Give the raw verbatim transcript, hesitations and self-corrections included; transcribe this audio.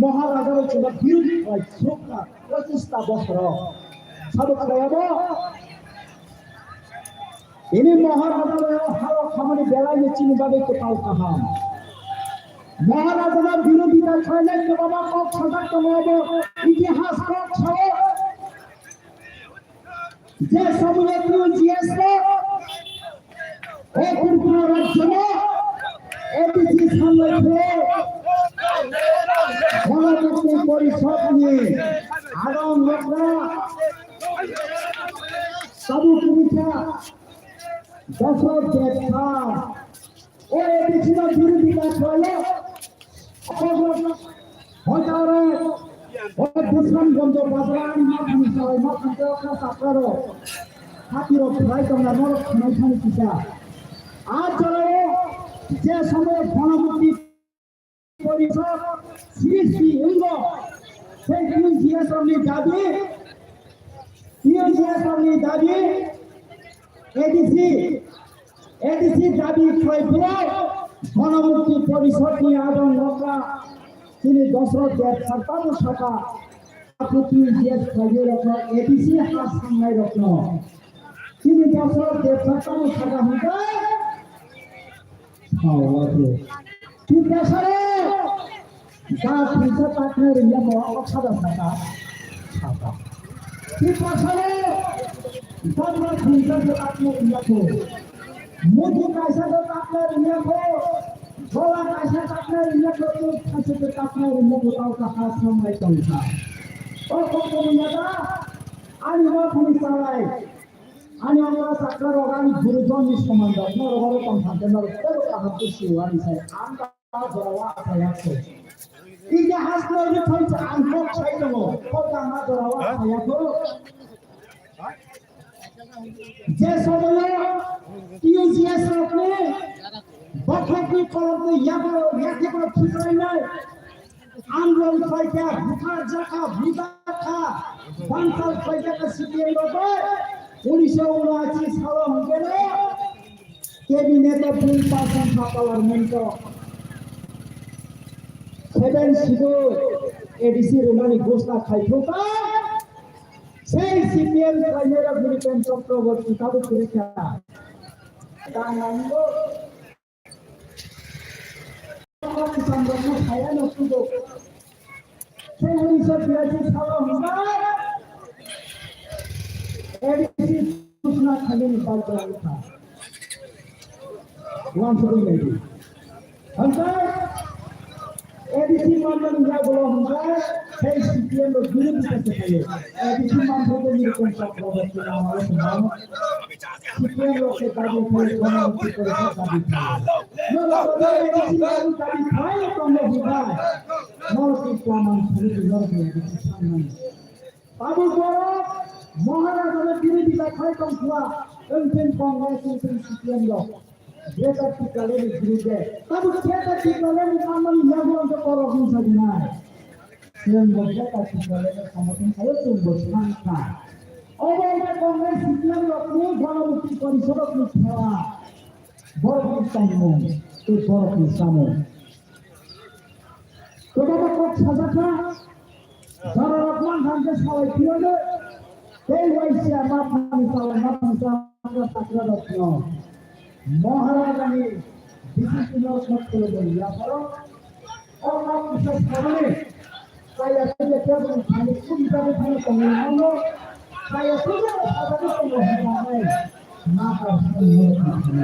Maharaja bai chwla birodhi khlai sukha pachista bosoro. Sabo khlaiya bo? Ini Maharaja bai hao khamani belai ni chini bagwi kwtal kaham. Maharaja no birodhita khlainai kwbangma kok sajak tongo, abo itihas kok sao. Je somoyo T U G S rok o Tripura rajyono A D C samlai khe Ganapati Porishod ni adong rokno tabuk kubita Dasrat Debbarma o A D C no birodhita khlaio. Hoitare, o Dushan Gonjo Bazar ani mathani salai mathani kha sakraro. Hati rok khlai tongna norok khwnai thani kisa. A jorao je somoy Ganapati Porishod srishti wngkha, sei T U G S rokni dabi, T U G S rokni dabi, A D C, A D C dabi khlai phuru Ganapati Porishodni adong rokha chini Dasrat Debbarma tamo sakha, T U G S khlairokno, A D C ha sangnairokno chini Dasrat Debbarma tamo sakha hwnkhe, Tiprasare, da thwisa takna ringya mo, o khada saka, saka. Tiprasare, da ma thwisa takna ringya ko. Mutu kaisa da takna ringya ko. Gola kaisa takna ringya ko, tu kaisa da takna ringya ko, tau ka ha samlai tongsa. O ko ko ringya da, ani ma thani salai. Ani oro sakra rok ani gurujonni soman rok, norok oro tong thangkhe norok tebo kaham khe sio ani sai. Ang ta jora wa asai hakhe. Ike has norok thangsa ang kok sai tongo. Kok ang ma jora wa asai hakhe. Je somoyo T U G S rokni bokhokni kolokni yago, yakhekno khikrainai. Andolon khlaikha, buthar jakha, buthar kha, bansal khlaikha C P M rok bai. Unnish sho unashi salo hwnkhe no cabinet o bill pass wngkha parliament o. Seven schedule A D C rwnani ghosna khaithokha. Sei C P M khlainai rok bini pen Chakraborty tabuk kwrwi kha. Tang nango. A D C manmani yagulo hwnba, tei C P M rok birodita se khaio. A D C manthokgo nirokon chok rok tini amalo tongmano. C P M rok se dabi khaio, Ganapati Porishod dabi khaio. Norok A D C manthok dabi khaio tongo hwnba, norok ni tongmani phuru norok ni A D C sanmani. Tabuk borok Maharaja no birodita khai tongkha, wngthing Congress, wngthing C P M rok. Greater Tipraland ni birude. Tabuk Greater Tipraland ni tangmani yago ang khe borok wng sajinai. Chwng bo Greater Tipraland ni samung khaio, chwng bo sankha. Obo ang khe Congress C P M rok ni Ganapati Porishod rok ni khela. Borok ni tongmung tei borok ni samung. Kwbangma kok sajakha, jorarok mang kha hwnkhe salai phiyogwi, tei waisa ma thani salai ma thani sakra sakra rokno Maharajani bisi sino sokthelo boni yapharo o kok kisa sabani kaya kaya kaya boni thani kum jani thani tongwi mano, kaya kaya sabani tongwi hwnjanai ma kok sini.